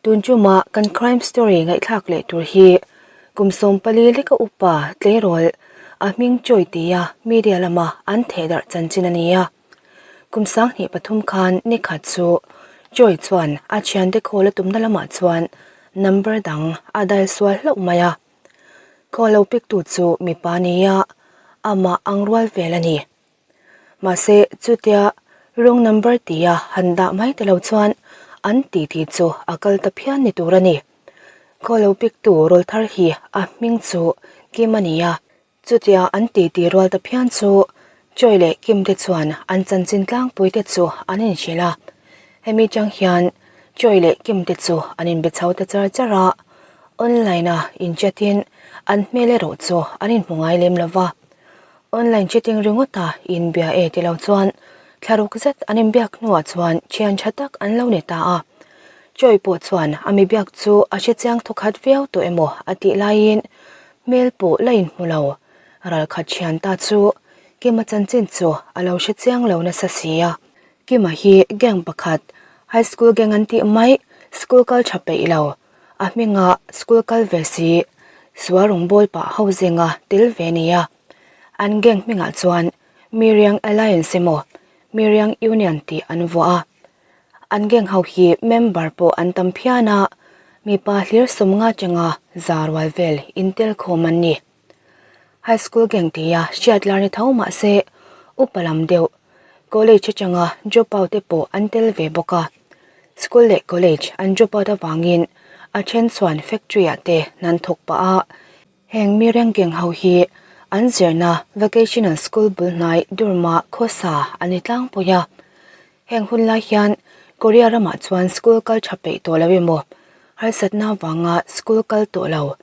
Tun chuma kan crime story ngaihthlak leh tur hi kum 14 leka upa tleirawl a hming chawi tia media lama an thehdarh chanchin a ni a. Kum 23 khan nikhat chu Joy chuan a thiante call a tumna lamah chuan number dang a dial sual hlauh mai a. Call lo pick tu chu mipa nia amah ang rual vel a ni. Mahse chutia wrong number tia han dah mai ta lo chuan an titi chu a kal ta phian ni tur a ni. Call lo pick tu rawl thar hi a hming chu Kim a ni a. Chutia an titi rual ta phian chu Joy leh Kim te chuan an chanchin tlangpui te chu an inhrilh a. Hemi chang hian Joy leh Kim te chu an inbe chho ta char char a, online a in chat in an hmel erawh chu an inhmu ngai lem lo va. Online chatting ringawt a inbia e ti lo chuan thlaruk zet an inbiak hnuah chuan thian tha tak an lo ni ta a. Joy pawh chuan a mi biak chu a hrechiang thawkhat viau tawh emaw a tih laiin Hmel pawh la inhmu lo. Ralkhat thian ta chu Kima chanchin chu a lo hre chiang lo nasa si a. Kima hi gang pakhat, high school gang an tih mai, school kal tha peih lo. A hminga school kal ve si, sual rawngbawl pah ho zinga tel ve nia. An gang hmingah chuan Miriang Alliance emaw Miriang Union tih an vuah a. An gang ho hi member pawh an tam phian a, mipa hlir 50 changa za rual vel intel khawm an ni. High school gang tia hriat lar ni tho mah se upa lam deuh college atanga drop out te pawh an tel ve bawk a. School leh college an drop out avangin a then chuan factory ah te hnan thawk pah a. Heng mi reng gang ho hi an zirna vocational school bul hnai Durma khawsa an ni tlangpui a. Heng hun lai hian Korea ramah chuan school kal tha peih tawh lo emaw, harsatna vanga school kal tawh lo,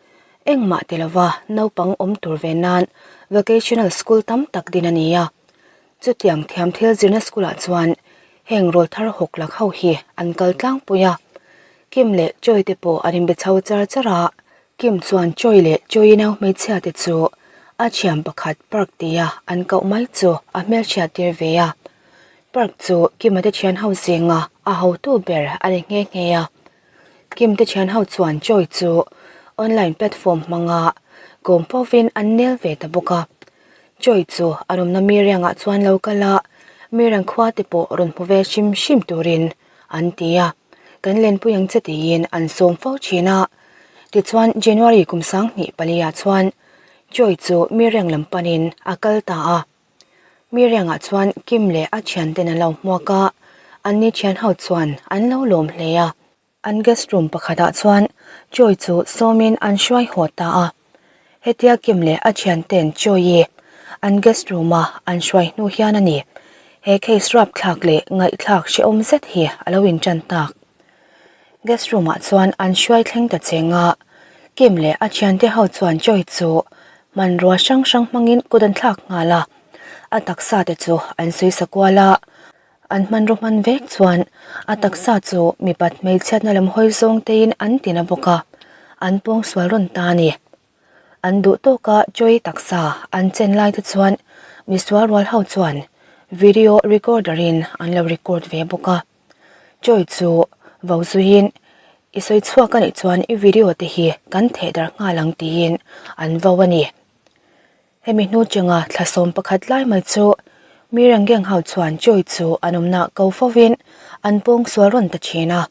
engmah ti lova naupang awm tur ve nan vocational school tam tak din a ni a. Chutiang thiam thil zirna school ah chuan heng rawl thar hawk lak ho hi an kal tlangpui a. Kim leh Choi te pawh an inbe chho char char a. Kim chuan Choi leh Choi nau hmeichhia te chu a thiam pakhat Park tia an koh mai chu a hmelchhiat tir ve a. Park chu Kima te thian ho zinga a hotu ber a ni nghe nghe a. Kim te thian ho chuan Joy chu online platform hmanga kawm fovin an nel ve ta bawk a. Joy chu a rawmna mi riangah chuan lo kal a, mi rang khua te pawh rawn hmu ve hrim hrim turin an ti a. Kan lenpui ang che tiin an sawm fo thin a. Tichuan January kum 2004 ah chuan Joy chu mi reng lam panin a kal ta a. Miriangah chuan Kim leh a thianten an lo hmuak a, anni thian ho chuan an lo lawm hle a. An guest room pakhatah chuan Joy chu sawmin an hruai haw ta a. Hetia Kim leh a thianten Joy-i an guest room-a an hruai hnu hian a ni he case rapthlak leh ngaihthlak hrehawm zet hi a lo intan tak. Guest room-ah chuan an hruai thleng ta cheng a, Kim leh a thiante ho chuan Joy chu hmanrua hrang hrang hmangin kut an thlak nghal a, a taksa te chu an sawi kual a, an hmanraw hman vek chuan a taksa chu mipat hmeichhiatna lam hawi zawng tein an tina bawk a, an pawngsual rawn ta a ni. An duh tawka Joy taksa an chen lai te chuan misual rual ho chuan video recorder in an lo record ve bawk a. Joy chu vo zuiin i sawi chhuak a nih chuan i video te hi kan theh darh nghal ang tiin an vo a ni. Hemi hnu chenga thla 11 lai mai chu mi reng gang ho chuan Joy chu an awmna ko fovin an pawng sual rawn ta thin a.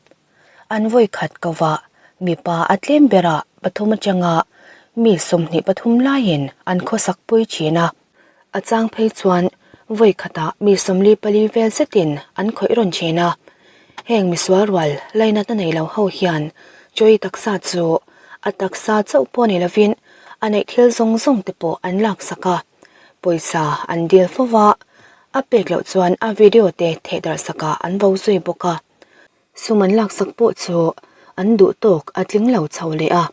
An vawi khat ko va mipa a tlem berah pathum atanga mi 23 laiin an khawsak pui thin a. A chang phei chuan vawi khatah mi 44 vel zetin an khawih rawn thin a. Heng misual rual lainatna nei lo ho hian Joy taksa chu a taksa chauh pawh ni lovin a neih thil zawng zawng te pawh an lak sak a. Pawisa an dil fo va, a pek loh chuan a video te theh darh sakah an vo zui bawk a. Sum an lak sak pawh chu an duh tawk a tling lo chho leh a.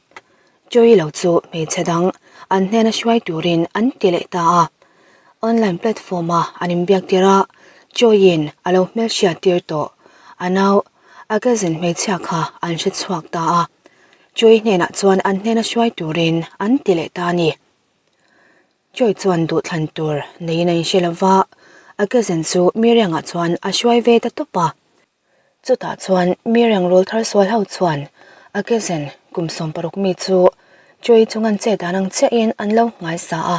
Joy lo chu hmeichhe dang an hnena hruai turin an ti leh ta a. Online platform a an inbiak tir a, Joy-in a lo hmelhriat tir tawh. A nau, a cousin hmeichhia kha an hre chhuak ta a. Joy hnenah chuan an hnena hruai turin an ti leh ta a ni. Joy chuan duhthlan tur neiin a inhre lo va, a cousin chu Miriang-ah chuan a hruai ve ta tawp a. Chutah chuan Miriang rawl thar sual ho chuan A cousin kum 16 mi chu Joy chungan chet dan ang chiahin an lo nghaisa a,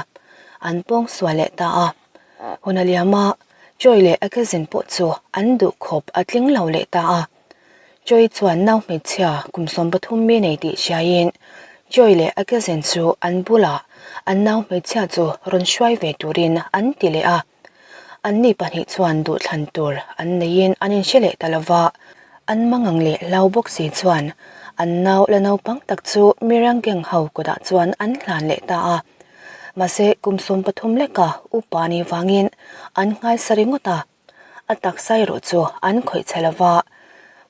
an pawng sual leh ta a. Hun a liam a, Joy leh a cousin pawh chu an duh khawp a tling lo leh ta a. Joy chuan nau hmeichhia kum 13 mi nei tih hriaiin Joy leh a cousin chu an bulah an nau hmeichhia chu rawn hruai ve turin an ti leh a. Anni pahnih chuan duhthlan tur an neiin an inhre leh ta lova, an mangang leh hlau bawk si chuan an nau la naupang tak chu Miriang gang ho kutah chuan an hlan leh ta a. Mahse kum 13 leka upa ni vangin an nghaisa ringawt a, a taksa erawh chu an khawih chhe lova,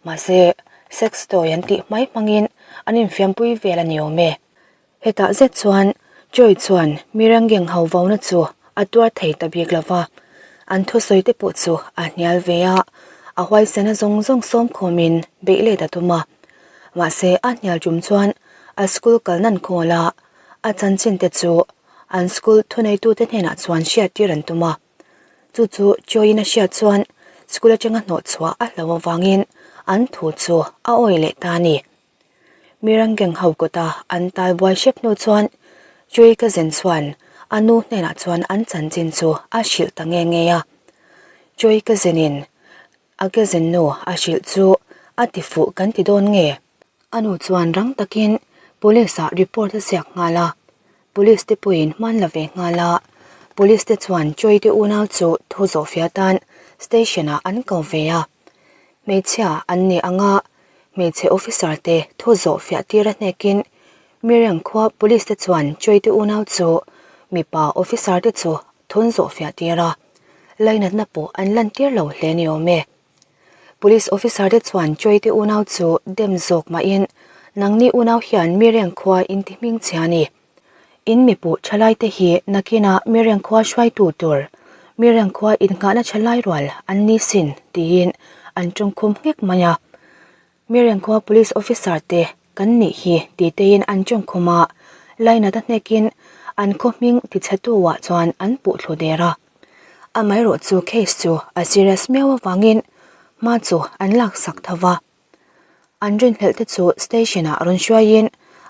mahse sex toy an tih hmai hmangin an infiampui vel a ni awm e. Hetah zet chuan Joy chuan Mirangeng ho vauna chu a tuar thei ta bik lo va, an thusawi te pawh chu a hnial ve a, a huaisena zawng zawng sawm khawmin beih let a tum a. Mahse a hnial tum chuan a school kal nan khawl a, a chanchin te chu an school thuneitute hnenah chuan hriattir an tum a. Chu chu Joy-in a hriat chuan school atanga hnawhchhuah a hlo avangin an thu chu a awih leh ta a ni. Mirang gang ho kawta an tal buai hrep hnu chuan Joy cousin chuan a nu hnenah chuan an chanchin chu a hrilh ta nge nge a. Joy cousin in a cousin nu a hrilh chu a ti fuh kan ti dawn nge? A nu chuan rang takin police ah report a ziak nghal a, police te pawhin hman la ve nghal a, police te chuan Joy te unau chu thu zawhfiah tan station ah an ko ve a. Hmeichhia an ni anga hmeichhe officer te thu zawh fiah tir a hnekin Miriam khua police te chuan Joy te unau chu mipa officer te chu thun zawh fiah tir a, lainatna pawh an lan tir lo hle ni awm e. Police officer te chuan Joy te unau chu dem zawk mahin nangni unau hian Miriam khua in ti hming chhia a ni. In mipuh thalai te hi nakinah Miriam khua hruaitu tur Miriam khua innghahna thalai rual an ni sin tiin an tawngkhum nghek mai a. Miriam khua police officer te kan nih hi ti teiin an tawngkhum a, lainat a hnekin an khaw hming tichhetu ah chuan an puh thlu der a. Amaherawh chu case chu a serious miau avangin hma chu an laksak tho va. An rinhlelh te chu station ah rawn hruaiin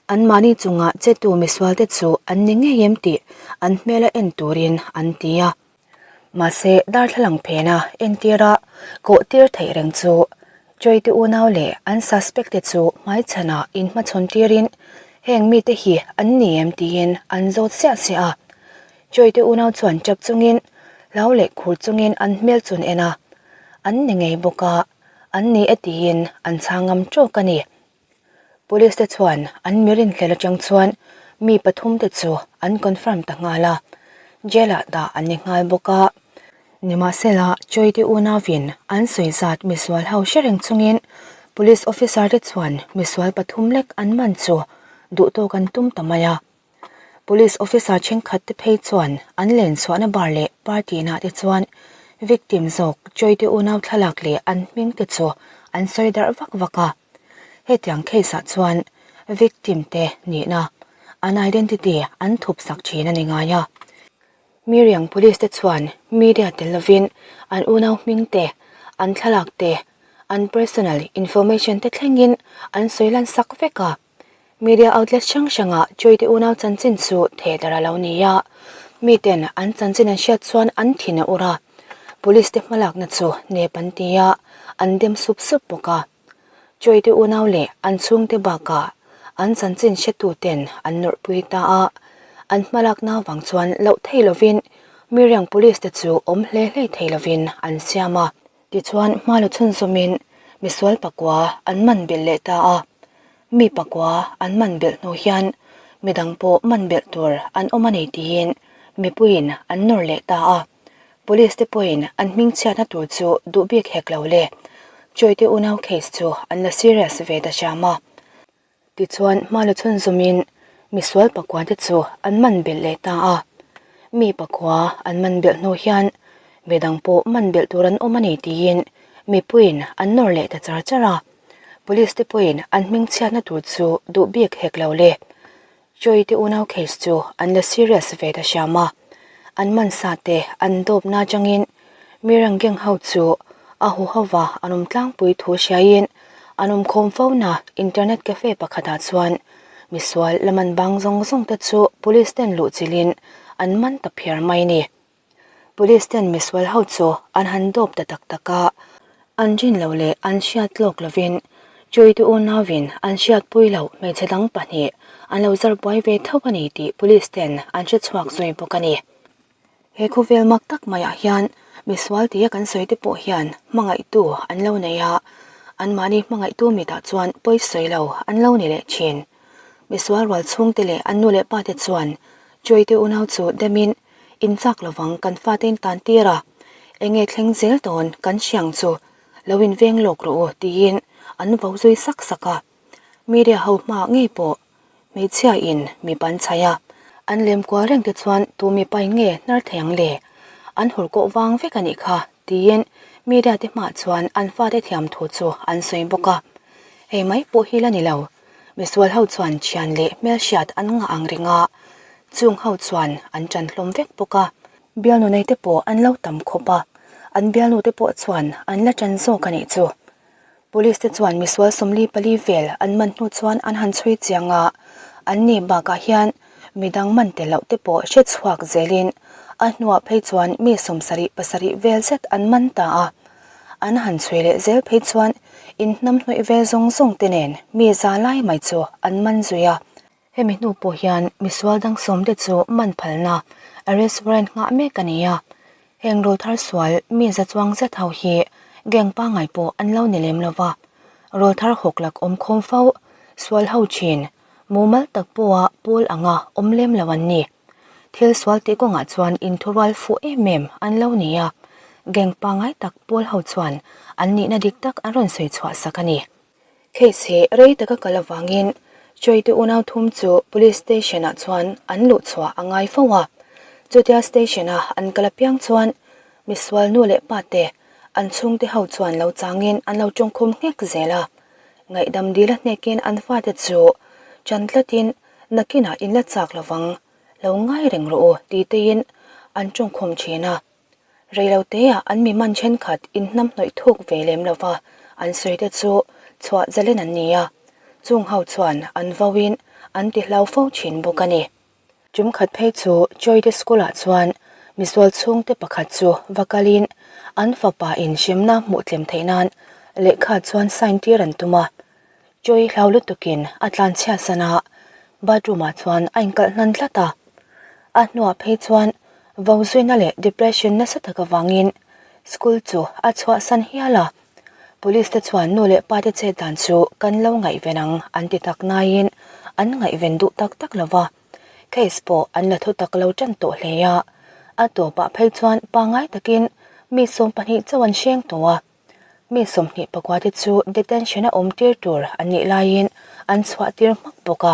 anmahni chungah chetu misual te chu an ni ngei em tih an hmela en turin an ti a. Mahse darthlalang phena entira kawh tir theih reng chu Joy te unau leh an suspect te chu hmaichhanah inhmachhawn tirin heng mite hi an ni em tiin an zawt siah siah a. Joy te unau chuan tap chungin hlau leh khur chungin an hmel chun en a, an ni ngei bawk a. An ni e tiin an chhang ngam tawk a ni. Police te chuan an mi rinhlel atang chuan mi pathum te chu an confirm ta nghal a, jail ah dah an ni nghal bawk a. Nimahsela, Joy te unauin an sawi zat misual ho hre reng chungin police officer te chuan misual pathum lek an man chu duhtawk an tum ta mai a. Police officer thenkhat te phei chuan an len chhuahna bar leh party nah te chuan victim zawk Joy te unau thlalak leh an hming te chu an sawi darh vak vak a. Hetiang case ah chuan victim te nihna an identity an thup sak thin a ni ngai a. Miriang police te chuan media tel lovin an unau hming te, an thlalak te, an personal information te thlengin an sawi lan sak vek a. Media outlet hrang hrangah Joy te unau chanchin chu thehdarh a lo ni a, miten an chanchin an hriat chuan an thin a ur a, police te hmalakna chu nep an ti a, an dem sup sup bawk a. Joy te unau leh an chhungte bakah an chanchin hretuten an nawrhpui ta a, an hmalakna vang chuan loh thei lovin Miriang police te chu awm hle hlei thei lovin an siam a. Tichuan hma la chhunzawmin misual pakua an man belh leh ta a, mi pakua an man belh hnu hian midang pawh man belh tur an awm a ni tiin mipuiin an nawr leh ta a, police te pawhin an hmingchhiatna tur chu duh bik hek lo le. Joy te unau case chu an la serious ve ta hram a. Tichuan hma la chhunzawmin misual pakua te chu an man belh leh ta a, mi pakua an man belh hnu hian midang pawh man belh tur an awm a ni tiin mipuiin an nawr leh ta char char a, police te pawhin an hmingchhiatna tur chu duh bik hek lo le. Joy te unau case chu an la serious ve ta hram a, an man sa te an dawpna atangin Mirang gang ho chu a huhova an awm tlangpui thu hriaiin. An awmkhawm fo na internet cafe pakhatah chuan misual la man bang zawng zawng te chu police ten luh chilhin an man ta phiar mai a ni. Police ten misual ho chu an han dawp ta tak tak a, an rin loh leh an hriat lawk lovin Joy-te unauin an hriatpui loh hmeichhe dang pahnih an lo zar buai ve tho a ni tih police ten an hre chhuak zui bawk a ni. He khawvel mak tak maiah hian misual tia kan sawi te pawh hian hmangaihtu an lo nei a, anmahni hmangaihtu mitah chuan pawi sawi lo an lo ni leh thin. Misual rual chhungte leh an nu leh pate chuan Joy-te unau chu demin Inchak lovang kan fate in tan tir a, enge thleng zel dawn kan hriang chu lo in veng lawk rawh u tiin an vo zui sak sak a. Media ho hmaah ngei pawh hmeichhia in mi ban chhaih a, an lem kual reng te chuan tu mipa in nge hnar thei ang le? An hur kawh vang vek a nih kha tiin media te hmaah chuan an fate thiam thu chu an sawi bawk a. Hei mai pawh hi la ni lo, misual ho chuan thian leh hmelhriat an ngah ang reng a, Chung ho chuan an ṭan hlawm vek bawk a, bialnu nei te pawh an lo tam khawp a, an bialnu te pawh chuan an la ṭan zawk a nih chu. Police te chuan misual 44 vel an man hnu chuan an han chhui chiang a, an ni bakah hian midang man tel loh te pawh hre chhuak zelin a hnuah phei chuan mi 77 vel zet an man ta a. An han chhui leh zel phei chuan inhnamhnawih vel zawng zawng te nen mi za lai mai chu an man zui a. Hemi hnu pawh hian misual dang sawmte chu man phalna arrest warrant nghah mek a ni a, heng rawlthar sual mi za chuang zet ho hi gang pangngai pawh an lo ni lem lova, rawlthar hawk lak awm khawm fo sual ho thin mumal tak pawha pawl anga awm lem lo an ni. Thil sual tih kawngah chuan inthurual fuh em em an lo ni a, gang pangngai tak pawl ho chuan an nihna dik tak an rawn sawi chhuah sak a ni. Case hi rei taka kal avangin Joy-te unau thum chu Police Station-ah chuan an luh chhuah a ngai fo a. Chutia Station-a an kal apiang chuan misual nu leh pa te, an chhungte ho chuan lo changin an lo tawngkhum nghek zel a. Ngaihdam dil a hnekin an fate chu chan tlatin nakinah in la chak lovang, lo ngai reng rawh u ti teiin an tawngkhum thin a. Reiloteah an mi man thenkhat inhnamhnawih thuk ve lem lova an sawi te chu chhuah zalen an ni a, chung ho chuan an vauin an ti hlau fo thin bawk a ni. Tum khat phei chu Joy-te school-ah chuan misual chhungte pakhat chu va kalin an fapa in hremna hmuh tlem theih nan lehkha chuan sign tir an tum a. Joy hlau lutukin a tlanchhia san a, bathroom-ah chuan a inkalh hnan tlat a. A hnuah phei chuan vo zuina leh depression nasa tak avangin school chu a chhuahsan hial a. Police te chuan nu leh pa te chet dan chu kan lo ngaihven ang an ti tak naiin an ngaihven duh tak tak lo va, case pawh an la thu tak lo tan tawh hle a. A tawpah phei chuan pangngai takin mi 12 chauh an hreng tawh a. Mi 29 te chu detention a awm tir tur an nih laiin an chhuah tir hmak bawk a,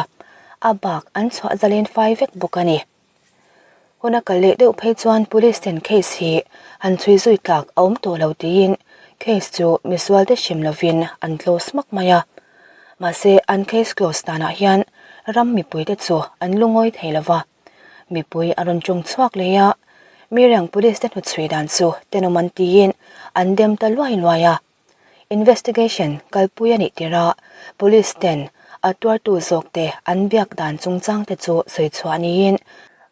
a bak an chhuah zalen fai vek bawk a ni. Hun a kal leh deuh phei chuan police ten case hi han chhui zui tlak a awm tawh lo tiin case chu misual te hrem lovin an close hmak mai a. Mahse an case close danah hian ram mipui te chu an lungawi thei lova. Mipui a rawn tawng chhuak leh a, Miriang Police te hnuchhui dan chu tenawm an tiin an dem ta luai luai a. Investigation kalpui a nih tirh a, Police ten a tuartu zawk te an biak dan chungchang te chu sawi chhuah niin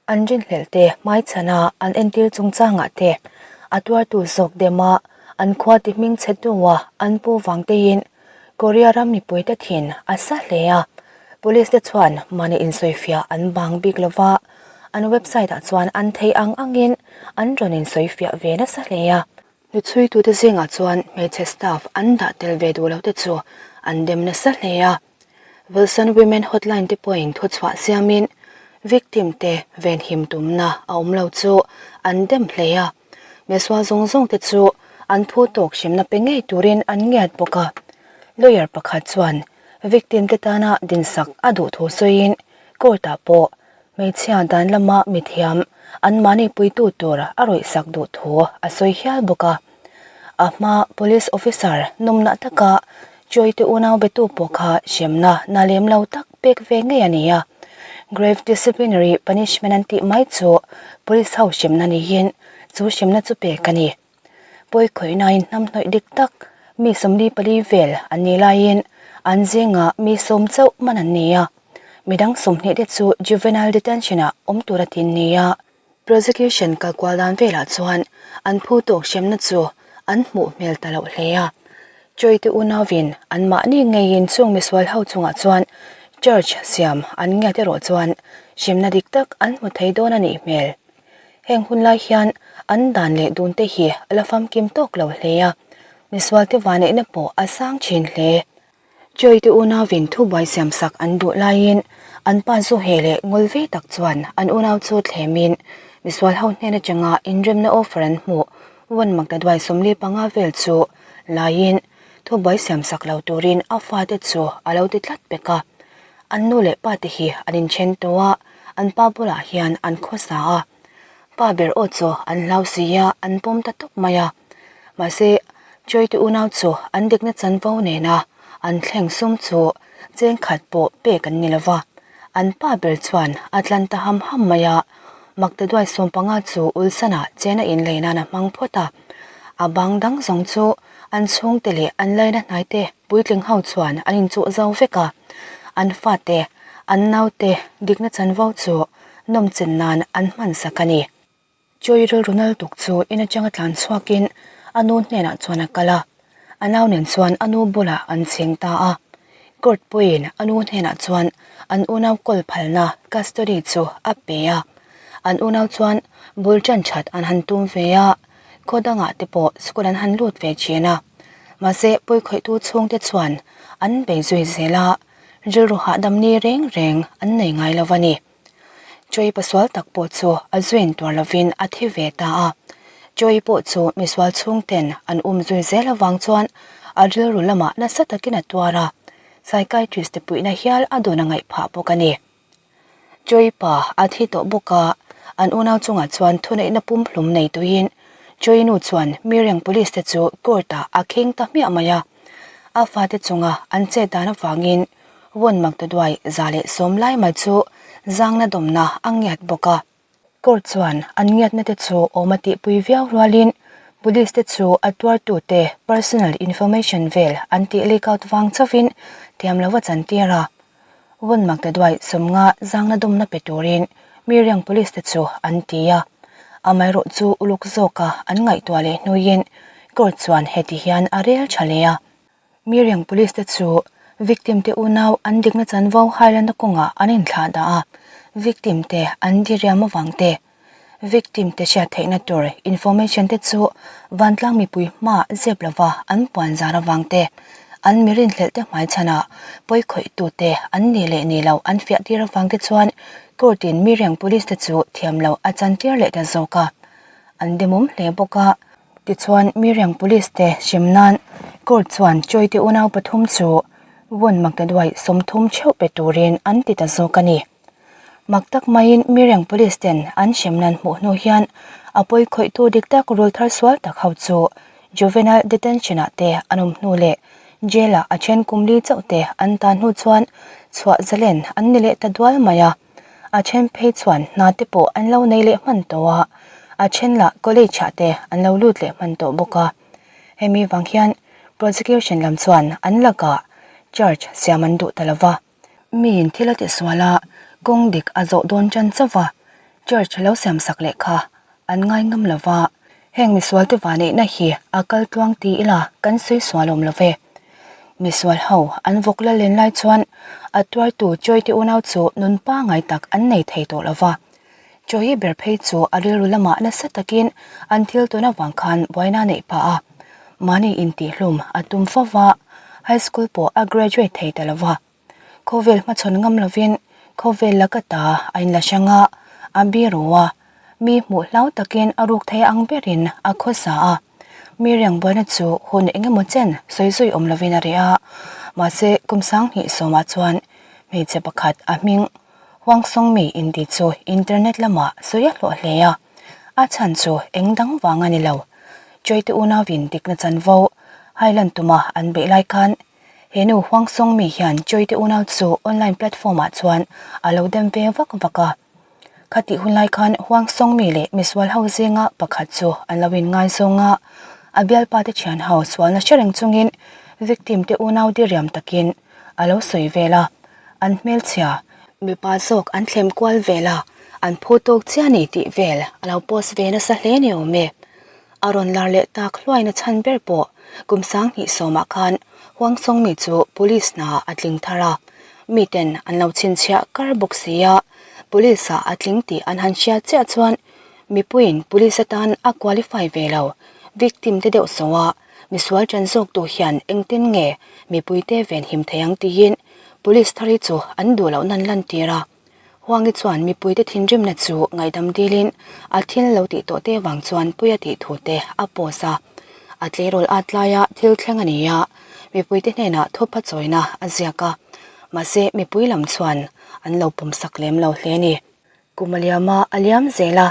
an rinhlelh te hmaichhan a an entir chungchangah te a tuartu zawk dem a an khua ti hming chhe tu a an pu vang teiin Korea ram mipuite thin a sa hle a, police te chuan mahni insawifiah an bang bik lo va, an website ah chuan an thei ang angin an rawn insawifiah ve nasa hle a. Hnuchhuitute zingah chuan hmeichhe staff an dah tel ve duh lo te chu an dem nasa hle a. Wilson Women Hotline te pawhin thuchhuah siamin victim te venhim tumna a awm lo chu an dem hle a. Misual zawng zawng te chu an phu tawk hremna pe ngei turin an ngiat bawk a. Lawyer pakhat chuan victim te tana dinsak a duh thu sawiin court ah pawh hmeichhia dan lama mithiam anmahni puitu tur a rawihsak duh thu a sawi hial bawk a. A hma police officer nawmnah taka Joy te unau betu pawh kha hremna na lem lo tak pek ve ngei a ni a. Grave disciplinary punishment an tih mai chu police ho hremna niin chu hremna chu pek a ni. Pawi khawihnain hnamhnawih dik tak. Mi 44 vel an nih laiin an zingah mi 10 chauh man an ni a, midang 20 te chu juvenile detention ah awm tura tin ni a. Prosecution kalkual dan velah chuan an phu tawk hremna chu an hmuh hmel ta loh hle a. Choi te unauin anmahni ngeiin chung misual ho chungah chuan charge siam an ngiat erawh chuan hremna dik tak an hmu thei dawn a nih hmel. Heng hun lai hian an dan leh dun te hi a la famkim tawk lo hle a, misual te vaneihna pawh a sang thin hle. Choi te unauin thubuai siamsak an duh laiin an pa Zuhe leh ngul ve tak chuan an unau chu thlemin misual ho hnen atanga inremna offer an hmuh vawn maktaduai 45 vel chu laiin thubuai siamsak lo turin a fate chu a lo ti tlat pek a. An nu leh pa te hi an inthen tawh a, an pa bulah hian an khawsa a. Pa ber aw chu an hlau si a, an pawm ta tawp mai a. Mahse, Choi te unau chu an dikna chanvo nena an thleng sum chu cheng khat pawh pek an ni lo va. An pa ber chuan a tlan ta ham ham mai a, Maktaduai 15 chu ulsanah chena inlei nan a hmang phawt a. A bang dang zawng chu an chhungte leh an laina hnaite puitling ho chuan an inchuh zo vek a. An fate, an naute dikna chanvo chu nawmchen nan an hmansak a ni. Choi rilru nal tuk chu in atanga tlan chhuakin a nu hnenah chuan a kal a, a nau nen chuan a nu bulah an chhing ta a. Court pawhin a nu hnenah chuan an unau kawl phalna, custody, chu a pe a. An unau chuan bul tan that an han tum ve a, khaw dangah te pawh school an han lut ve thin a. Mahse pawikhawihtu chhungte chuan an bei zui zel a, rilru hahdam ni reng reng an nei ngai lo a ni. Joy pasual tak pawh chu a zuin tuar lovin a thi ve ta a. Joy pawh chu misual chhungten an um zui zel avang chuan a rilru lamah nasa takin a tuar a, psychiatrist te puihna hial a dawn a ngaih phah bawk a ni. Joy pa a thi tawh bawk a, an unau chungah chuan thuneihna pumhlum nei tuiin Joy nu chuan Miriang Police te chu court ah a kheng ta hmiah mai a. A fate chunga an chet dan avangin Vawn Maktaduai 110 lai mai chu zangna dawmna a ngiat bawk a. Court chuan an ngiatna te chu awm a tihpui viau rualin Police te chu a tuartute personal information vel an tih leak out vang chauhin thiam lova chantir a. Vawn Maktaduai 50 zangna dawmna pe turin Miriang Police te chu an ti a. Amaherawh chu uluk zawka an ngaihtuah leh hnuin Court chuan heti hian a rel tha leh a. Miriang Police te chu victim te unau an dikna chanvo hailanna kawngah an inthlah dah a, victim te an diriam avang te, victim te hriat theihna tur information te chu vantlang mipui hma zep lova an puan zar avang te, an mi rinhlelh te hmaichhanah pawikhawihtu te an nih leh nih loh an fiah tir avang te chuan court in Miriang Police te chu thiam loh a chantir leh ta zawk a, an demawm hle bawk a. Tichuan, Miriang Police te hrem nan court chuan Choi te unau pathum chu vawn maktaduai 30 theuh pe turin an ti ta zawk a ni. Mak tak maiin Miriang Police ten an hrem nan hmuh hnu hian a pawi khawihtu dik tak rul thar sual tak ho chu juvenile detention ah te an awm hnu leh jail ah a then kum li chauh te an tan hnu chuan chhuah zalen an ni leh ta dual mai a. A then phei chuan hna te pawh an lo nei leh hman tawh a, a then lah college ah te an lo lut leh hman tawh bawk a. Hemi vang hian prosecution lam chuan an lakah charge siam an duh ta lo va. Miin thil a tihsual a, kawng dik a zawh dawn tan chauh va, charge lo siam sak leh kha an ngai ngam lo va. Heng misual te vaneihna hi a kal tluang ti ila kan sawi sual awm lo ve. Misual ho an vawk la len lai chuan a tuartu Joy te unau chu nun pangai tak an nei thei tawh lo va. Joy ber phei chu a rilru lamah nasa takin an thil tawn avang khan buaina neih phah a. Mahni intihhlum a tum fo va, high school pawh a graduate thei ta lo va. Khawvel hmachhawn ngam lovin khawvel laka ta a inla hrang a, a biru a, mi hmuh hlau takin a ruk thei ang berin a khawsa a. Mi riang buaina chu hun eng emaw chen sawi zui awm lovin a reh a, mahse kum 2010 ah chuan hmeichhe pakhat a hming Huang Songmi inti chu internet lamah sawi a hlawh hle a, a chhan chu eng dang vang a ni lo. Joy-te unauin dikna chanvo Highland tuma an beih lai khan He nu Huang Song Mi hian Choi te unau chu online platform ah chuan a lo dem ve vak vak a. Khatih hun lai khan Huang Song Mi leh misual ho zinga pakhat chu an lo inngaizawng a. A bialpa te thian ho sualna hre reng chungin victim te unau diriam takin a lo sawi vel a, an hmelchhia mipa zawk an thlem kual vel a, an phu tawk chiah ni tih vel a lo post ve nasa hle ni awm e. A rawn lar leh tak hluaina chhan ber pawh kum 20 sawmah khan Huangsawngmi chu police hna a tling thar a, miten an lo chhinchhiah kar bawk si a, police ah a tling tih an han hriat chiah chuan mipuiin police atan a qualify ve lo, victim te deuh so a, misual ṭan zawktu hian engtin nge mipuite venhim thei ang tiin police thar hi chu an duh loh nan lantir a. Huangi chuan mipuite thinrimna chu ngaihdam dilin a thil lo tih tawh te vang chuan puia tih thu te a post a. A tleirawl at laia thil thleng a ni a, mipuite hnenah thupha chawina a ziak a. Mahse mipui lam chuan an lo pawmsak lem lo hle a ni. Kum a liam a, a liam zel a.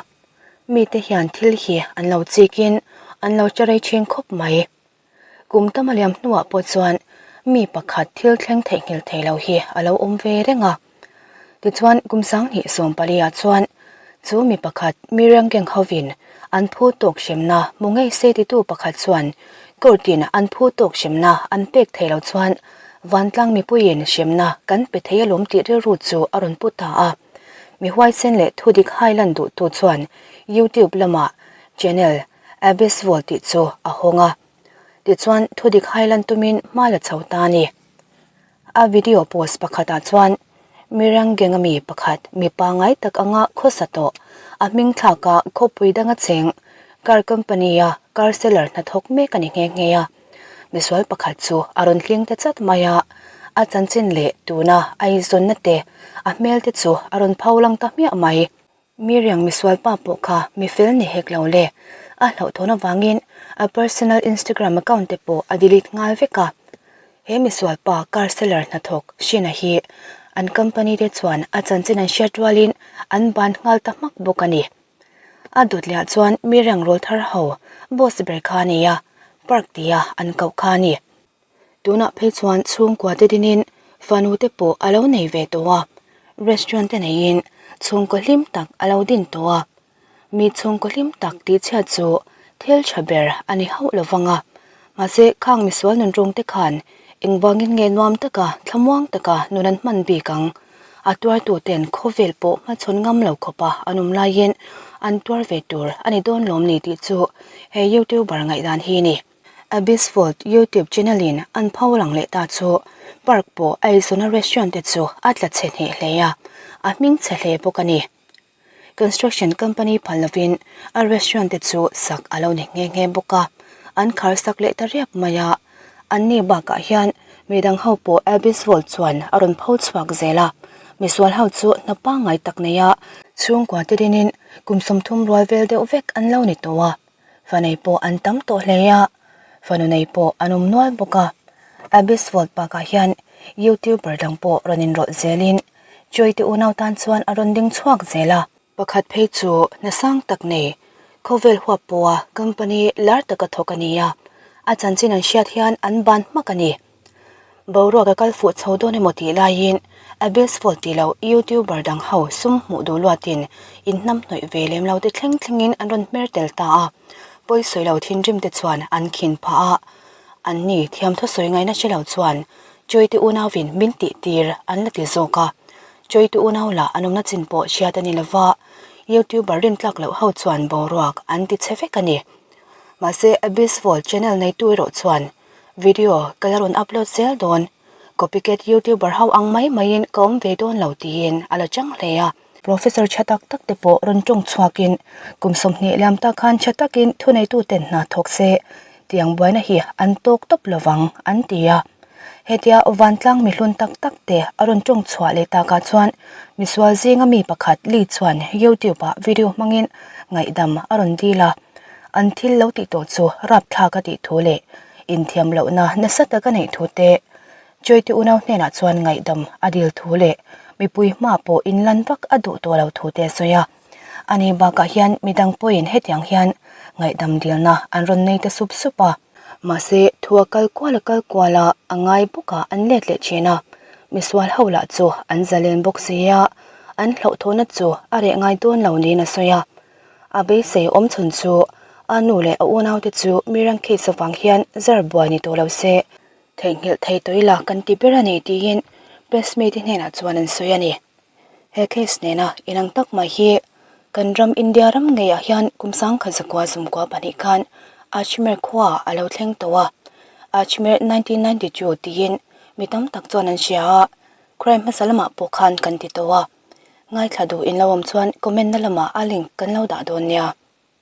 Mite hian thil hi an lo chikin an lo hre rei thin khawp mai. Kum tam a liam hnuah pawh chuan mi pakhat thil thleng theihnghilh thei lo hi a lo awm ve reng a. Tichuan kum 20 sawmpali-ah chuan chu mi pakhat mi rengkeng hovin an phu tawk hremna hmu ngei se titu pakhat chuan court-in an phu tawk hremna an pek thei lo chuan vantlang mipuiin hremna kan pe thei alawm tih rilru chu a rawn pu ta a. Mi huaisen leh thudik hai lan duhtu chuan YouTube lamah channel Abyssvol tih chu a hawng a, tichuan thudik hai lan tumin hma la chho ta a ni. A video post pakhatah chuan Mirang gang a mi pakhat mi pangngai tak anga khawsa tawh a hming thlaka khawpui danga cheng car company-a car seller hnathawk mek a ni nghe nghe a. Misual pakhat chu a rawn hling ta chat mai a, a chanchin leh tuna a inzawnna te a hmel te chu a rawn pho lang ta hmiah mai. Miriam misual pa pawh kha mi fel ni hek lo le, a hlauhthawn avangin a personal Instagram account te pawh a delete nghal vek a. He misual pa car seller hnathawk Shina hi an company te chuan a chanchin an hriat rualin an ban nghal ta hmak bawk a ni. A dawt lehah chuan Miriam rawl thar ho boss ber kha a ni a, Park tia an koh kha a ni. Tunah phei chuan chhungkua te dinin fanu te pawh a lo nei ve tawh a, restaurant te neiin chhungkaw hlim tak a lo din tawh a. Mi chhungkaw hlim tak tihchhiat chu thil tha ber a ni hauh lo vang a, mahse khang misual nunrawng te khan engvangin nge nuam taka thlamuang taka nun an hman bik ang? A tuartu ten khawvel pawh hmachhawn ngam lo khawpa an awm laiin an tuar ve tur a ni dawn lawm ni tih chu he youtuber ngaihdan hi a ni. Abyssfold YouTube channel in an pho lang leh ta chu park pawh a eizawnna restaurant te chu a tla chhe hneh hle a, a hming chhe hle bawk a ni. Construction company phal lovin a restaurant te chu sak a lo ni nghe nghe bawk a, an khar sak leh ta riap mai a. Anni bakah hian midang ho pawh Abyssfold chuan a rawn pho chhuak zel a, misual ho chu hna pangngai tak neia chhungkua te dinin kum 30 rual vel deuh vek an lo ni tawh a. Fanei pawh an tam tawh hle a, fanu nei pawh an awm nual bawk a. Abyssworld bakah hian YouTuber dang pawh rawn inrawlh zelin Joy te unau tan chuan a rawn ding chhuak zel a. Pakhat phei chu hna sang tak nei, khawvel huap pawha company lar taka thawk a ni a, a chanchin an hriat hian an ban hmak a ni. Boruak a kal fuh chho dawn emaw tih laiin Abyssfall tih loh YouTuber dang ho sum hmuh duh luatin inhnam hnawih ve lem lo te thleng thlengin an rawn hmer tel ta a, pawi sawi lo thinrim te chuan an khin phah a, anni thiamthaw sawi ngaihna hre lo chuan Joy te unauvin min tih tir an la ti zawk a, Joy te unau lah an awmna chin pawh hriat a ni lova, YouTuber rintlak loh ho chuan boruak an ti chhe vek a ni. Mahse Abyssfall channel neitu erawh chuan Video ka la rawn upload zel dawn, copycat youtuber ho ang mai maiin ka awm ve dawn lo tiin a la chang hle a. Professor tha tak tak te pawh rawn tawng chhuakin kum 20 liam tak khan tha takin thuneituten hna thawk se tiang buaina hi an tawk tawp lovang an ti a. Hetia vantlang mihlun tak tak te a rawn tawng chhuah leh takah chuan misual zinga mi pakhat Lee chuan YouTube ah video hmangin ngaihdam a rawn dil a. An thil lo tih tawh chu rapthlak a tih thu leh inthiam lohna nasa tak a neih thu te, Joy-te unau hnenah chuan ngaihdam a dil thu leh mipui hma pawh inlan vak a duh tawh lo thu te a sawi a. Ani bakah hian midang pawhin hetiang hian ngaihdam dilna an rawn nei ta sup sup a. Mahse, thu a kal kual a kal kual a, a ngai bawkah an let leh thin a. Misual ho lah chu an zalen bawk si a, an hlauhthawhna chu a reh ngai dawn lo niin a sawi a. A beisei awm chhun chu A nu leh a unaute chu Mirang case avang hian zar buai ni tawh lo se, theihnghilh thei tawh ila kan ti ber a ni tiin press mite hnenah chuan an sawi a ni. He case nena inang tak mai hi kan ram India ram ngeiah hian kum sangkhat zakua zumkua pahnih khan Ajmer khua a lo thleng tawh a, Ajmer 1992 tiin mi tam tak chuan an hria a, crime hmasa lamah pawh khan kan ti tawh a. Ngaithla duh in lo awm chuan comment na lamah a link kan lo dah dawn nia.